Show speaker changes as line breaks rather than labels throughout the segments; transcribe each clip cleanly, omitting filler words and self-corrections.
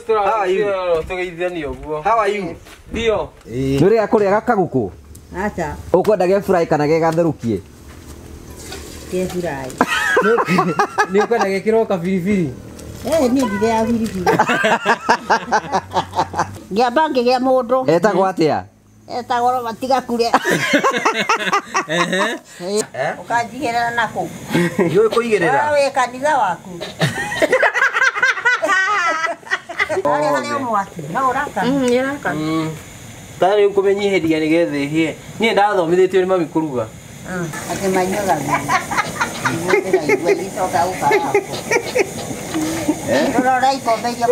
How are you? How are you?
Ndio.
Nuri akuria gakaguku?
Acha.
Ukwenda ge fry kana ge gatherukie?
Ge fry.
Ni ukwenda gekirwo kabiribiri?
Eh, ni ndire ya biribiri. Ngiamba ngigia mundu.
Etagwo atia?
Etagwo Robert Gakure. Ehe. Ukanjigirira naku?
Ndiũĩ kũigĩrĩra.
Wewe kanitha waku. Harĩa mwaki no ũraka.
Nĩraka.
Tarĩ ũkũmenyihĩria nĩgetha ĩhĩe. Niĩ ndathomithĩtio nĩ mami kũruga.
Atĩ manyuaga igĩcoka gũkarangwo. Rora ikombe iria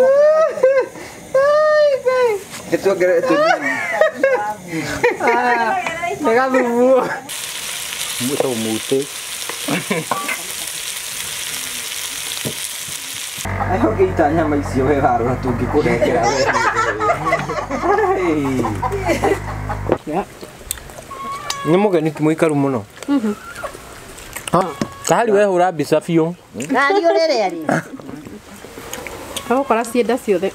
Nĩtuongerere tũnini.
Nĩ gathubu.
Mwĩtagwo mũtĩ. Ayo ngĩita nyama icio we warora tũngĩkũnengera we.
Nĩ mũgeni mũikaru mũno. Kahari wehũra mbica biũ.
Ngari ũrĩrĩa rĩ.
Agũkora cienda ciothe.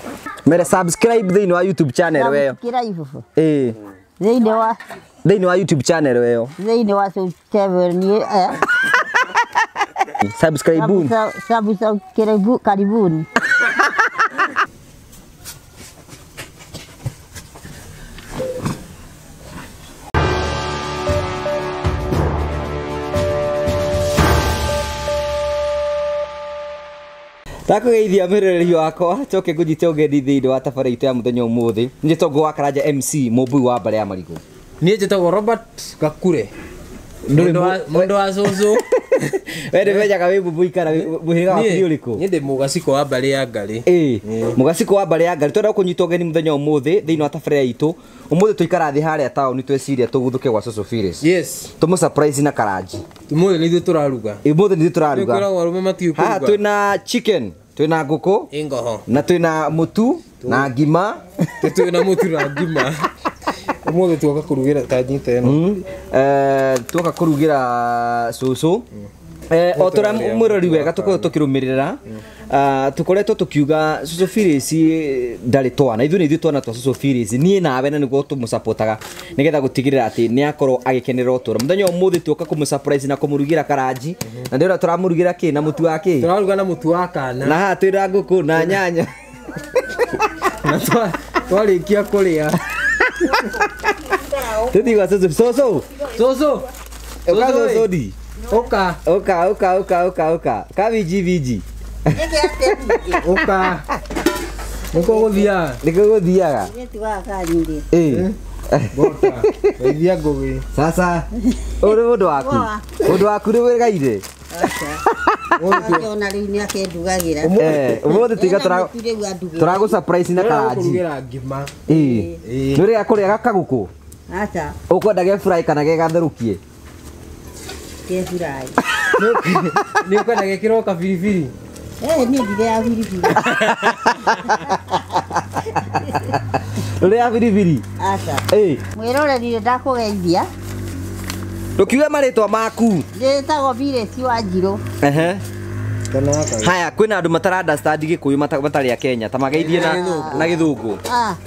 Mere subscribe thĩinĩ wa YouTube channel weyo.
Subscribe.
Ĩĩ. Thĩinĩ wa YouTube channel weyo.
Thĩinĩ wa subscribe ni
Subscribe.
Subscribe karibuni.
Ndakugeithia mwĩroreri wakwa njoke ngũnyite ũgeni thĩinĩ wa tabarĩra itũ ya mũthenya ũmũthĩ. Niĩ njĩtagwo wa Karanja MC mũmbui wa mbare ya marigũ.
Niĩ njĩtagwo Robert Gakure. Mũndũ wa cũcũ.
We nĩmenyaga wĩ mũmbui kana mũhĩrĩga waku nĩ ũrĩkũ?
Niĩ ndĩ mũgacikũ wa mbarĩ ya Ngarĩ.
Ĩĩ, mũgacikũ wa mbarĩ ya Ngarĩ. Twenda gũkũnyita ũgeni mũthenya ũmũthĩ thĩinĩ wa tabarĩra itũ. Ũmũthĩ tũikara thĩ harĩa taũni tweciria tũguthũke gwa cũcũ Phyllis.
Yes.
Tũmũ surprise na Karanji.
Ũmũthĩ nĩ ithuĩ tũraruga.
Ũmũthĩ nĩ ithuĩ tũraruga.
Kwĩragwo arũme matiũĩ kũruga.
Haha twĩna chicken, twĩna ngũkũ,
ngoho,
na twĩna mũtu na ngima.
Twĩna mũtu na ngima. Ũmũthĩ tuoka kũrugĩra ta nyita ĩno.
Tuoka kũrugĩra cũcũ. O tũrĩa mwĩrori wega tũkoretwo tũkĩrũmĩrĩra, tũkoretwo tũkiuga cũcũ Phyllis ndarĩ twana. Ithuĩ nĩ ithuĩ twana twa cũcũ Phyllis. Niĩ nawe na nĩguo tũmũcapotaga nĩgetha gũtigĩrĩra atĩ nĩ akorwo agĩkenerera ũtũũro. Mũthenya ũmũthĩ tuoka kũmũ-surprise na kũmũrugĩra Karanji. Na ndĩrona tũramũrugĩra kĩ na mũtu wa kĩ?
Tũraruga na mũtu wa kana.
Na haha twĩna ngũkũ na nyanya.
Na twarĩkia kũrĩa.
Tũthiĩ gwa cũcũ. Cũcũ.
Cũcũ.
Ũka cũcũ ndi.
Ũka.
Ũka ũka ũka ũka ũka. Ka viji viji.
Ũka. Nĩkuo gũthiaga.
Nĩkuo gũthiaga. Ĩĩ.
Bota. Geithia ngũgĩ.
Sasa. Ũyũ nĩ mũndũ waku. Mũndũ waku nĩ wĩgaire.
Ona rĩu nĩakendugagĩra.
Ũmũthĩ tiga tũragũ surprise na Karanji.
Kũrugĩra ngima.
Ĩĩ. Nĩũrĩ kũrĩa gakagũkũ?
Acha.
Ũkwenda ge fry kana ge gatherũkie?
Ge fry.
Nĩ ũkwenda gekĩrwo kabiribiri?
Eh, niĩ ndirĩ ya biribiri.
Ndũrĩ ya biribiri?
Acha.
Ĩĩ.
Mwĩroreri ndakũgeithia.
Ndũkiuge marĩtwa maku.
Njĩtagwo Phyllis Wanjirũ.
Ehe. Haya, kwĩna andũ matara understand Gĩkũyũ matarĩ a Kenya ta mageithie na Gĩthũngũ.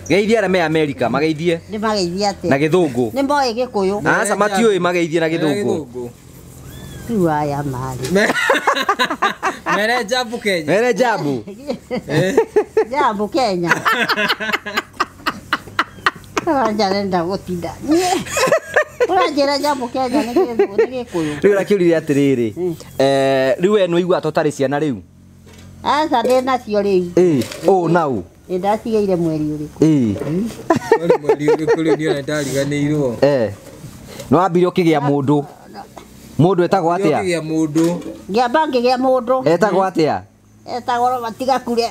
Geithie arĩa me America mageithie.
Nĩ mageithie atĩa?
Na Gĩthũngũ.
Nĩ moĩ Gĩkũyũ.
Aca matiũĩ mageithie na Gĩthũngũ.
Rĩu aya marĩ.
Mere jambo Kenya.
Mere jambo.
Jambo Kenya. Karanja arenda gũtinda. Ũranjĩra jambo Kenya nĩ Gĩkũyũ.
Rĩu ũrakĩũririe atĩrĩrĩ, rĩu we nĩwaigua ta ũtarĩ ciana rĩu?
Aca ndĩ nacio rĩu.
Ĩĩ, ũũ na ũ?
Nĩ ndacigeire mweri ũrĩkũ?
Ĩĩ.
Mweri ũrĩkũ rĩu niĩ ona ndariganĩirwo.
Nĩ wambire ũkĩgĩa mũndũ. Mũndũ etagwo atĩa?
Ũkĩgĩa mũndũ.
Ngĩamba ngĩgĩa mũndũ.
Etagwo atĩa?
Etagwo Robert Gakure.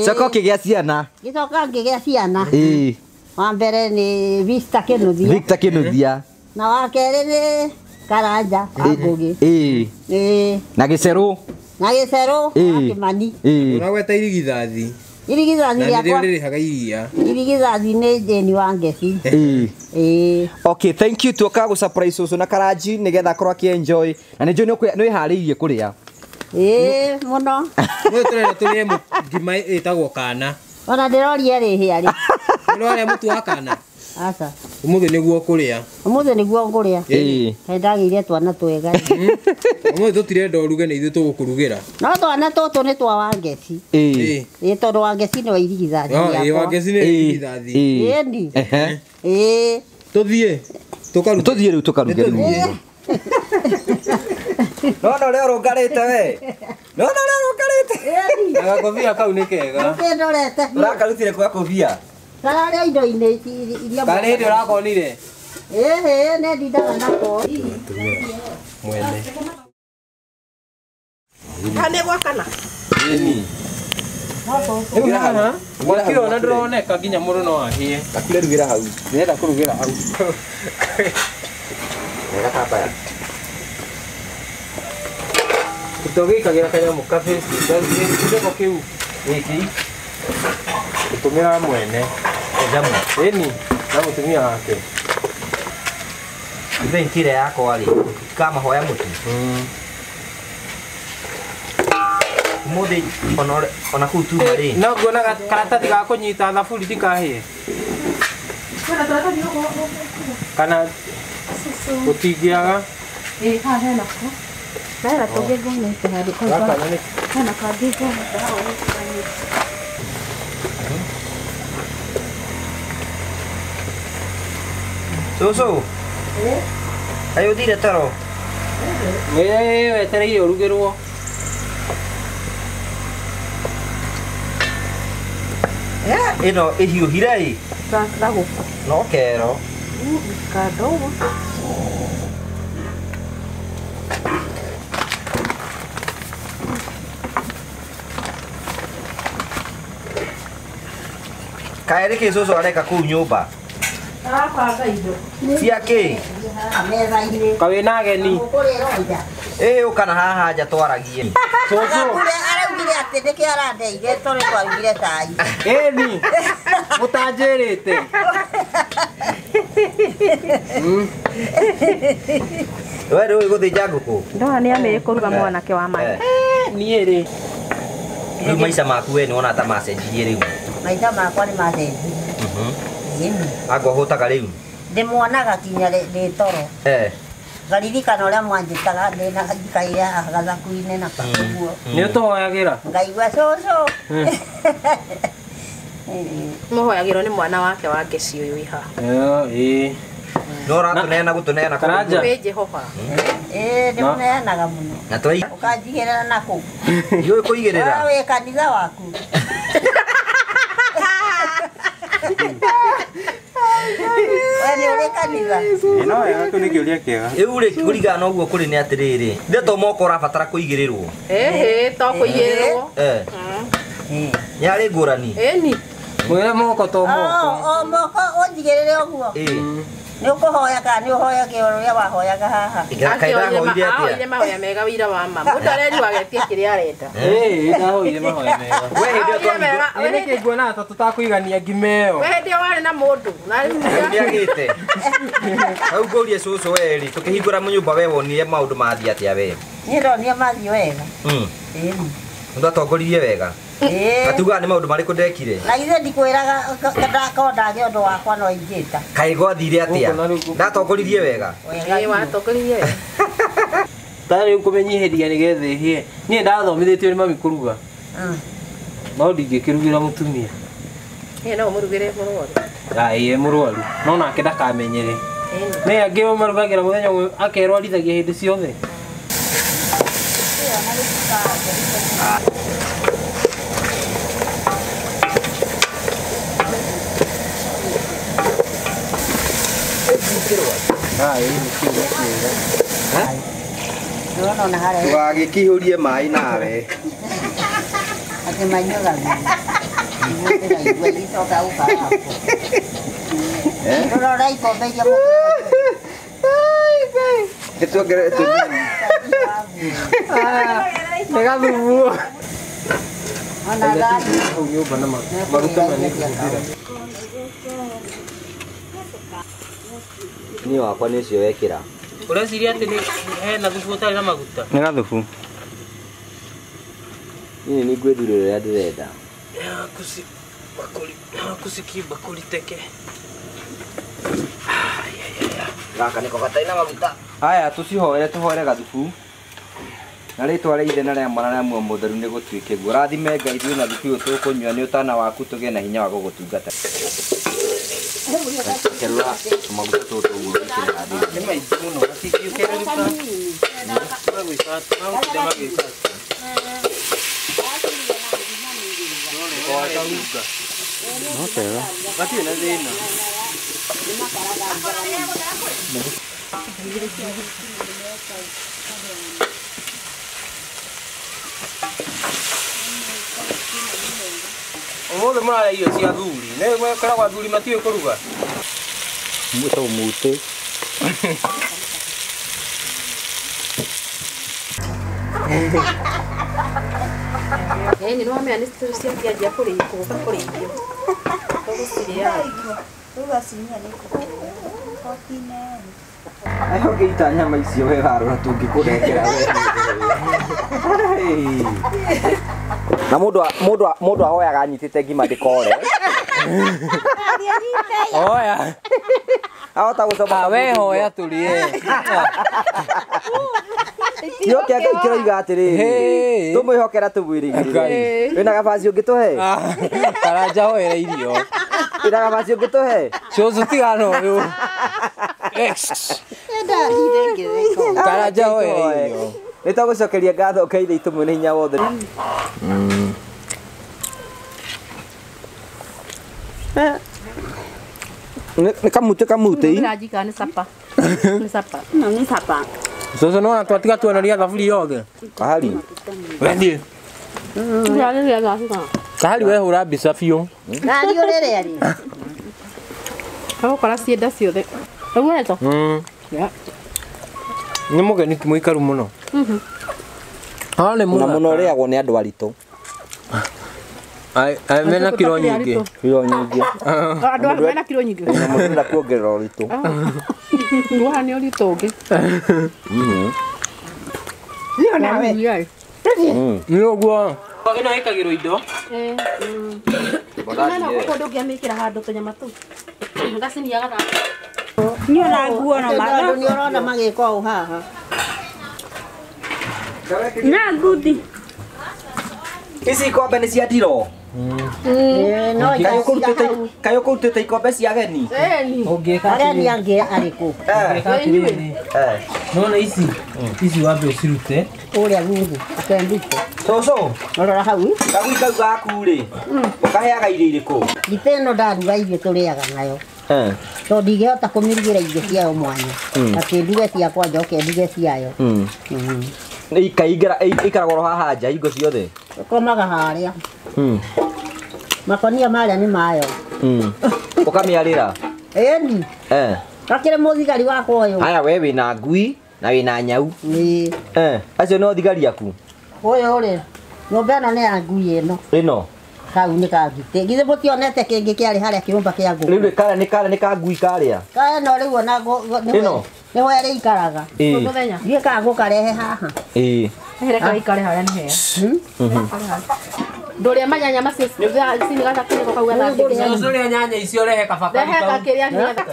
Coka ũkĩgĩa ciana.
Ngĩcoka ngĩgĩa ciana.
Ĩĩ.
Wa mbere nĩ Victor Kĩnuthia.
Victor Kĩnuthia.
Na wa kerĩ nĩ Karanja wa Ngũgĩ.
Ĩĩ.
Ĩĩ.
Na Gĩcerũ.
Na Gĩcerũ wa Kĩmani.
Ĩĩ.
Ũragweta irigithathi.
Irigithathi
Na nĩrĩo
rĩakwa.
rĩrĩhaga iria.
Irigithathi nĩ Jane wa Ngeci.
Ĩĩ.
Ĩĩ.
Okay, thank you. Tuoka gũ surprise cũcũ na Karanji nĩgetha akorwo akĩ enjoy. Na nĩ njũĩ nĩ wĩharĩirie kũrĩa.
Ĩĩ mũno.
Ũmũthĩ tũrenda tũrĩe ngima ĩtagwo kana.
Ona ndĩroria rĩhĩa rĩ.
Nĩũrarĩa mũtu wa kana?
Aca.
Ũmũthĩ nĩguo ũkũrĩa.
Ũmũthĩ nĩguo ngũrĩa.
Ĩĩ.
Kaĩ ndagĩire twana twega.
Ũmũthĩ tũtirenda ũruge nĩ ithuĩ tũgũkũrugĩra.
No twana tũtũ nĩ twa Wangeci.
Ĩĩ.
Ĩĩ tondũ Wangeci nĩwe irigithathi
Ĩĩ
rĩakwa.
Wangeci nĩ irigithathi.
Ĩni.
Ehe.
Ĩĩ.
Tũthiĩ. Tũkaruge.
Tũthiĩ rĩu tũkaruge rĩu. Nona ũrĩa ũrũngarĩte we. Nona ũrĩa ũrũngarĩte.
Na gakobia kau nĩ kega.
Ũkĩndorete.
Ũrakarutire kwa kobia.
Kararĩa indo-inĩ iria.
Kana hĩndĩ ũrakonire?
Ĩĩ nĩ ndindaga nako.
Mwene.
Kana gwakana.
Ĩni.
Rĩu haha mwaki ona ndũroneka nginya mũndũ no ahĩe.
Gakure rugĩra hau.
Ndĩrenda kũrugĩra hau.
Wega tambaya.
Tũgĩikagĩra kanyamũ kabĩci kĩu
Gĩkĩ.
Gũtũmĩra mwene.
Jamu.
Ĩni na mũtumia wake.
Ithe nkire yakwa rĩ kamahoya mũtu. Ũmũthĩ ona kũu tuma rĩ.
No nguona karatathi ga kũnyita thaburi ndikahĩe. Kana gũtingĩaga.
Ĩĩ haha hena ko. Hena tũngĩ ngonete handũ kau.
Gaka nĩ
Hena kangĩ ngonete hau.
Cũcũ. Kaĩ ũthire toro?
Ĩĩ wetereire ũrugĩrwo.
Ĩno ĩhiũhire ĩ.
Ndagũka.
No kero.
Kando ũguo.
Kaĩ nĩkĩ cũcũ areka kũu nyũmba?
Arabanga indo.
Cia kĩ?
Metha-inĩ.
Kaĩ wĩna ageni?
Ũkũrĩra nja.
Ĩĩ ũka na haha nja twaragie.
Cũcũ.
Araugire atĩ nĩkĩo arandeire tondũ twarugire cai.
Ĩni. Mũtanjĩrĩte.
We ndũĩ gũthĩnja ngũkũ?
Ndona nĩ amĩĩ kũruga mwanake wa maĩ.
Niĩ rĩ.
Rĩu maica maku we nĩwona ta macenjirie rĩu.
Maica makwa nĩ macenjirie. Ĩni.
Anga ũhũtaga rĩu?
Ndĩmuonaga kinya ndĩ toro. Ngaririkana ũrĩa mwanjĩtaga ndĩna njikaire haha gathaku-inĩ na ũguo.
Nĩ ũtũhoyagĩra?
Ngaigua cũcũ.
Mũhoyagĩrwo nĩ mwana wake wa Ngeci ũyũ wĩ haha.
Ĩĩ.
No ũratũneana gũtũneana
Karanja.
Kwĩ Jehova.
Ĩĩ ndĩmũneanaga mũno.
Na twai.
Ũkanjigĩrĩra nakũ?
Ndiũĩ kũigĩrĩra.
Wee wĩ kanitha waku. We nĩ ũrĩ kanitha?
Ĩno wega kĩu nĩ kĩũria kĩega.
Rĩu rĩ kũringana na ũguo kũrĩ nĩ atĩrĩrĩ, ithe to moko ũrabatara kũigĩrĩrwo.
Ĩhĩ to kũigĩrĩrwo.
Nĩ harĩ ngũrani.
Ĩni.
Mwĩre moko to moko.
O moko ũnjigĩrĩre ũguo. Nĩ ũkũhoya kana nĩ ũhoyaga ũrĩa wahoyaga haha?
Kaĩ ndahoire atĩa?
Ahoire mahoya mega wĩira wa ma. Mũndũ arerirwo agetie kĩrĩa arenda.
Ĩĩ ndahoire mahoya mega.
We hĩndĩ ĩyo
twahingũra.
Nĩ nĩkĩ nguona ta tũtakũigania ngima ĩyo.
We hĩndĩ ĩyo warĩ na mũndũ. Na rĩu
nĩagĩte. Hau ngũrie cũcũ we rĩ, tũkĩhingũra mũnyũmba we wonire maũndũ mathiĩ atĩa we?
Niĩ ndonire mathiĩ wega. Ĩĩ.
Mũndũ atongoririe wega. Atugaga nĩ maũndũ marĩkũ ndekire?
Na ithe ndikwĩraga ndakorwo ndagĩa ũndũ wakwa no ingĩta.
Kaĩ gwathire atĩa? Ndatongoririe wega.
Ĩĩ watongoririe wega.
Ta rĩu kũmĩnyihĩria nĩgetha ĩhĩe. Niĩ ndathomithĩtio nĩ mami kũruga. No ndingĩkĩrugĩra mũtumia.
Ĩĩ no ũmũrugĩre mũrwaru.
Ĩĩ mũrwaru. No nake ndakamenyere. Nĩ angĩ marugagĩra mũthenya ũmwe akerwarithagia hĩndĩ ciothe.
Ndũgagĩkĩihũrie maĩ nawe.
Atĩ manyuaga ndĩraigua igĩcoka gũka hapo. Ndũrora ikombe iria
Nĩtuongerere tũnini.
Nĩ gathubu.
Ona thani.
Hau nyũmba na maguta ma nĩngũhũthĩra.
Niĩ wakwa nĩ ũcio wekĩra.
Ũreciria atĩ nĩ hena thubu ũtarĩ na maguta?
Nĩ gathubu.
Niĩ nĩ ngwĩthurĩra ũrĩa ndĩrenda.
Kusi bakuli teke.
Gaka nĩko gatarĩ na maguta. Haya tũcihoere tũhoere gathubu. Na rĩtwa rĩa Ithe na rĩa Mwana na rĩa Muoyo Mũtheru nĩ gũtuĩke guo. Rathime Ngai ithuĩ na thubu ũyũ tũkũnyua nĩ ũtana waku tũgĩe na hinya wa gũgũtungata. Kerura maguta tũtũ ũguo wĩkĩre haha thĩinĩ.
Nĩ maingĩ mũno matingĩũkereruka. Magwĩka magũtinda magĩka.
No kega.
Gatirĩ na thĩna. Ũmũthĩ mũrarĩa irio cia athuri. Nĩ mwĩkoragwo athuri matiũĩ kũruga.
Mwĩtagwo mũtĩ.
Nĩ wamenya nĩ ciakĩanjia gũka kũrĩithio. Tũgũcirĩaga.
Ayo ũngĩita nyama icio we warora tũngĩkũnengera we. Na mũndũ ahoyaga anyitĩte ngima ndĩkore.
Hoya.
Ahota gũcoma.
We hoya tũrĩe.
Kĩo kĩa Ngai kĩroiga atĩrĩrĩ, tũmwĩhokera tũmwĩrĩgĩrĩre. Wĩna gabaci ũngĩtũhe?
Karanja hoera irio.
Wĩna gabaci ũngĩtũhe?
Cũcũ tigana ũyũ. Karanja hoera irio.
Nĩ tũgũcokeria ngatho Ngai ithe itũ mwene hinya wothe. Nĩ kamutĩ kamutĩ.
Ndĩranjika nĩ capa. Nĩ capa. Nĩ capa.
Cũcũ nĩwona twatiga tuonoria thaburia yothe.
Kahari.
Wethiĩ. Kahari wehũra mbica biũ.
Ngari ũrĩrĩa rĩ.
Agũkora cienda ciothe. Ũguo eto?
Nĩ mũgeni ti mũikaru mũno. Haha nĩ
Na mũno ũrĩagwo nĩ andũ aritũ.
Ai mena kiro nyingĩ.
Kiro nyingĩ.
Andũ mena kiro nyingĩ.
Na mũndũ ndenda kuongerera ũritũ.
Waha nĩ ũritũ ũngĩ.
Niĩ nawe.
Nĩ ũguo. Ĩno ĩkagĩrwo indo.
Nĩ gũkũ ndũngĩamĩkĩra handũ tũnyama tũu. Ngacinia gathaka.
Niĩ ona nguo no andũ nĩ ũrona magĩka ũũ haha.
Na nguthi.
Ici ikombe nĩ cia ndiro. Kaĩ ũkũrutĩte ikombe cia ageni?
Ũngĩka
Arĩa angĩ arĩkũ?
Nona ici ici wambe ũcirute
Ũrĩa guthu akendute.
Cũcũ,
Rora hau.
kagui kau gaku rĩ, ũkaheaga irio irĩkũ?
Githĩ ĩno ndaruga irio tũrĩaga nayo. Tondũ ndingĩhota kũmĩrugĩra irio ciayo mwanya. Atĩ nduge ciakwa njoke nduge ciayo.
Ĩikaragwo oro haha nja hingo ciothe?
Ĩkomaga harĩa. Makonia marĩa nĩ mayo.
Ũkamĩarĩra?
Ĩni. Gakĩrĩ mũthigari wakwa ũyũ.
Haya we wĩna ngui na wĩna nyau.
Ĩĩ.
Acio no thigari aku?
Ũyũ rĩ, nyũmba ĩno nĩ ya ngui ĩno.
Ĩno?
Kau nĩ ka ngitĩ. Githĩ mũtionete kĩngĩ kĩarĩ harĩa kĩũmba kĩa ngũkũ?
Rĩu karĩa nĩ karĩa nĩ ka ngui karĩa?
Ka ĩno rĩu ona
Ĩno?
nĩho ĩrĩikaraga.
Mũthenya.
Ndiũĩ kana ngũkarehe haha.
Ĩĩ.
Reke gaikare harĩa nĩ hega. Ndũrĩa manyanya macio cini gathakunĩko kau gathambie.
Cũcũ rĩa nyanya icio rehe kabakari
Rehe
kau.
gakĩrĩa nĩgetha.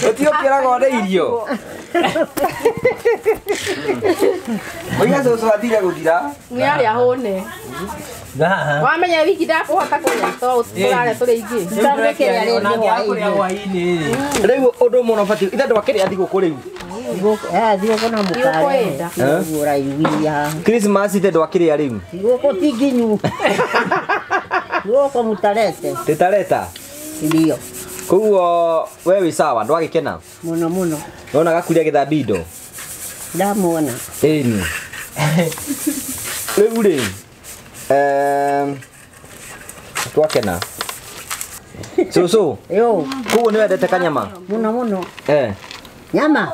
Ũtige ũkĩragwo nĩ irio. Mũiga cũcũ athire gũthira.
Nĩarĩa hũne.
Haha.
Wamenya wiki ndakũhota kũrĩa to tũrarĩa tũrĩ aingĩ.
Kũrĩa hwaĩ-inĩ rĩ.
Rĩu ũndũ ũmwe ũbatiĩ ithe ndwakĩrĩa thigũkũ rĩu.
Thigũkũ no mũkarehe. Ũguo ũraiguithia haha.
Christmas ithe ndwakĩrĩa rĩu.
Thigũkũ ti nginyu. Thigũkũ mũtarete.
Tĩtareta.
Irio.
Koguo we wĩ sawa ndwagĩkena?
Mũno mũno.
Nona gakuria gĩthambia indo?
Ndamuona.
Ĩni. Rĩu rĩ, twakena. Cũcũ,
Yo,
koguo nĩ wendete kanyama?
mũno mũno. Nyama?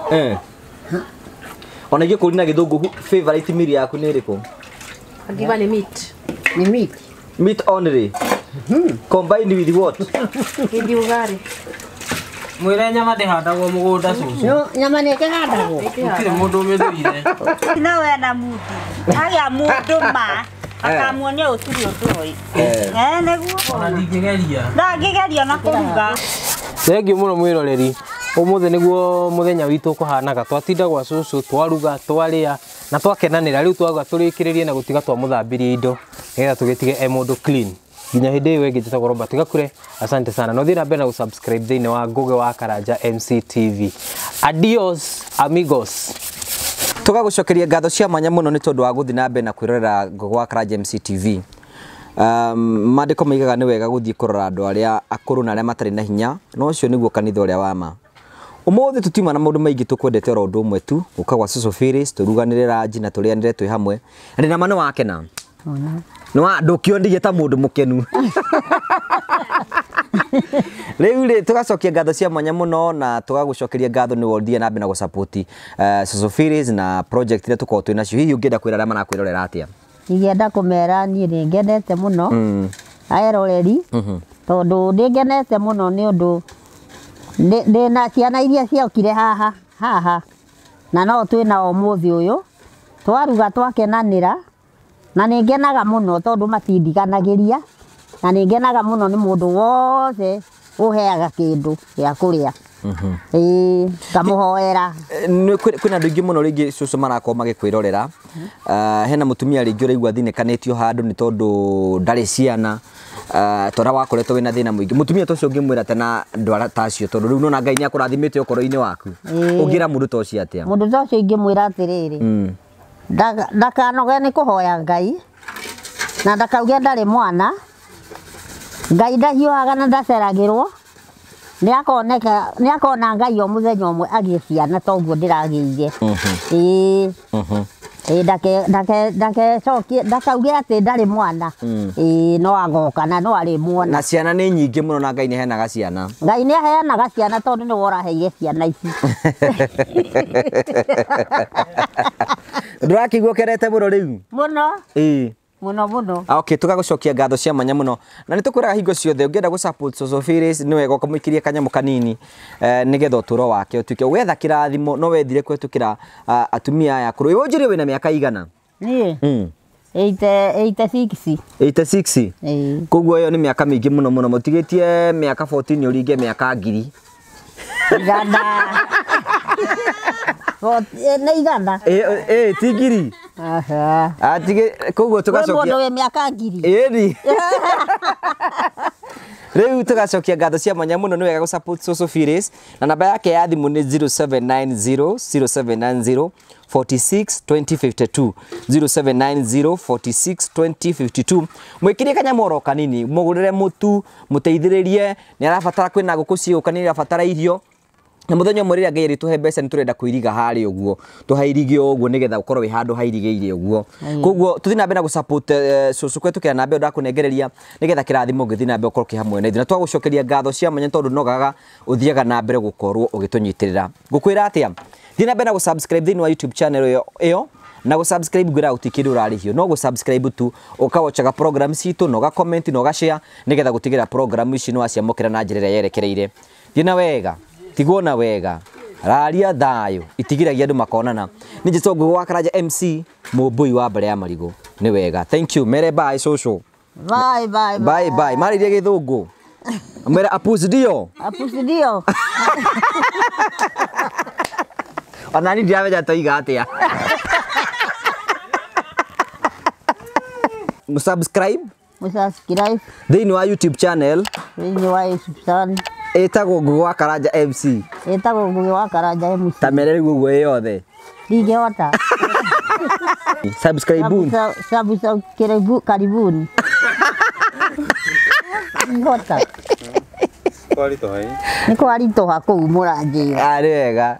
Ona ingĩkũria na gĩthũngũ favorite meal yaku nĩ ĩrĩkũ?
Angiuga nĩ meat.
Nĩ meat.
Meat only. Combined with what?
With ugali.
Mwĩre nyama ndĩhandagwo mũgũnda cũcũ.
Nyama nĩ ĩkĩhandagwo.
Gũtirĩ mũndũ ũmĩthũire.
No wena mũndũ. Agĩa mũndũ ma akamuonia ũturi ũndũ ũyũ. Nĩguo.
Ona ndingĩgeria.
Ndangĩgeria na kũruga.
Thengiũ mũno mwĩroreri. Ũmũthĩ nĩguo mũthenya witũ ũkũhanaga. Twatinda gwa cũcũ, twaruga, twarĩa na twakenanĩra. Rĩu twauga tũrĩkĩrĩrie na gũtiga twamũthambirie indo nĩgetha tũgĩtige e mũndũ clean. Nginya hĩndĩ ĩyo ĩngĩ njĩtagwo Robert Gakure. Asante sana. No thiĩ na mbere na gũsubscribe thĩinĩ wa Ngugi wa Karanja MCTV. Adios amigos.
Tũgagũcokeria ngatho cia mwanya mũno nĩ tondũ wa gũthiĩ na mbere na kwĩrorera Ngugi wa Karanja MCTV. Maandĩko maigaga nĩ wega gũthiĩ kũrora andũ arĩa akũrũ na arĩa matarĩ na hinya, no ũcio nĩguo kanitha ũrĩa wa ma. Ũmũthĩ tũtiuma na maũndũ maingĩ, tũkwendete oro ũndũ ũmwe tu, gũka gwa Cũcũ Phyllis, tũruganĩre ranji na tũrĩanĩre twĩ hamwe. Na ndĩna ma nĩ wakena. Nĩ ndũkĩonire ta mũndũ mũkenu. Rĩu rĩ tũgacokia ngatho cia mwanya mũno na tũgagũcokeria ngatho nĩ wothiĩ na mbere na gũsupport Cũcũ Phyllis na project iria tũkoragwo twĩ nacio. Hihi ũngĩenda kwĩra arĩa marakwĩrorera atĩa?
Ingĩenda kũmera niĩ nĩ ngenete mũno eroreri, tondũ nĩ ngenete mũno nĩ ũndũ ndĩna ciana iria ciokire haha haha na no twĩ nao ũmũthĩ ũyũ, twaruga twakenanĩra na nĩ ngenaga mũno tondũ matindiganagĩria, na nĩ ngenaga mũno nĩ mũndũ wothe ũheaga kĩndũ gĩa kũrĩa. Ĩĩ ngamũhoera.
Kwĩna andũ aingĩ mũno rĩngĩ cũcũ marakorwo magĩkwĩrorera. Hena mũtumia rĩngĩ ũraigua athinĩkanĩtio handũ nĩ tondũ ndarĩ ciana, tora wakoretwo wĩna thĩna mũingĩ. Mũtumia ta ũcio ũngĩmwĩra tena ndwara ta acio, tondũ rĩu nona Ngai nĩ akũrathimĩte ũkoro-inĩ waku. Ũngĩra mũndũ ta ũcio atĩa?
Mũndũ ta ũcio ingĩmwĩra atĩrĩrĩ, ndakanoge nĩ kũhoya Ngai na ndakauge ndarĩ mwana. Ngai ndahiũhaga na ndaceragĩrwo, nĩ akona Ngai o mũthenya ũmwe agĩe ciana ta ũguo ndĩragĩire. Ĩĩ ndakecokie ndakauge atĩ ndarĩ mwana. Ĩĩ no agoka na no arĩmuona.
Na ciana nĩ nyingĩ mũno na Ngai nĩ aheanaga ciana.
Ngai nĩ aheanaga ciana tondũ nĩwe ũraheire ciana ici.
Ndũrakĩigua ũkenete mũno rĩu?
Mũno.
Ĩĩ.
Mũno mũno.
Okay, tũgagũcokia ngatho cia mwanya mũno na nĩ tũkwĩraga hingo ciothe ũngĩenda gũ support Cũcũ Phyllis nĩ wega ũkamũikĩria kanyamũ kanini nĩgetha ũtũro wake ũtuĩke wetha kĩrathimo. No wethire kũhetũkĩra atumia aya akũrũ. Iwe ũnjĩre wĩna mĩaka igana?
Niĩ 86.
86? Koguo ĩyo nĩ mĩaka mĩingĩ mũno mũno, mũtigĩtie mĩaka 14 ũringe mĩaka ngiri.
Igana. Nĩ igana.
Ĩĩ ti ngiri. Atige koguo tũgacokia
mũndũ wĩ mĩaka ngiri.
Ĩni. Rĩu tũgacokia ngatho cia mwanya mũno, nĩ wega gũ support Cũcũ Phyllis na namba yake ya thimũ nĩ 0790 0790 46 2052 0790 46 2052. Mwĩkĩrie kanyamũ oro kanini, mũgũrĩre mũtu, mũteithĩrĩrie, nĩ arabatara, kwĩna ngũkũ cigũka, nĩ arabatara irio. Na mũthenya ũmwe rĩrĩa Ngai arĩtũhe mbeca nĩ tũrenda kũiriga harĩa ũguo, tũhairige ũguo nĩgetha ũkorwo wĩ handũ hairigĩire ũguo. Koguo tũthiĩ na mbere na gũ-support cũcũ kũhetũkĩra namba ĩyo ndakũnengereria nĩgetha kĩrathimo gĩthiĩ na mbere ũkorwo kĩ hamwe na ithuĩ. Na twagũcokeria ngatho cia mwanya tondũ nogaga ũthiaga na mbere gũkorwo ũgĩtũnyitĩrĩra. Ngũkwĩra atĩa? Thiĩ na mbere na gũ-subscribe thĩinĩ wa YouTube channel ĩyo na gũ-subscribe ngwĩra gũtirĩ kĩndũ ũrarĩhio, no gũ-subscribe tu ũkawochaga program citũ na ũga-comment na ũga-share nĩgetha gũtigĩrĩra program ici nĩ waciamũkĩra na njĩra ĩrĩa yerekereire. Thiĩ na wega, tigwo na wega, raria thayũ, itigiragia andũ makonana. Nĩ njĩtwo Ngugi wa Karanja MC, mũmbũi wa mbere ya marigũ. Nĩ wega, thank you. Mere bye cũcũ.
Bye bye
bye bye. Marĩrie gĩthũngũ. Mwere apus ndio.
Apus ndio.
Ona niĩ ndiramenya toiga atĩa. Subscribe.
Subscribe.
Thĩinĩ wa YouTube channel.
Thĩinĩ wa YouTube channel.
Ĩtagwo Ngugi wa Karanja MC.
Ĩtagwo Ngugi wa Karanja MC.
Ta mere rĩu ũguo ĩ yothe.
Ndingĩhota.
Subscribe.
Subscribe karibuni. Ndingĩhota.
Kwaritũha.
Nĩ kwaritũha kũu mũranjĩra.
Arĩ wega.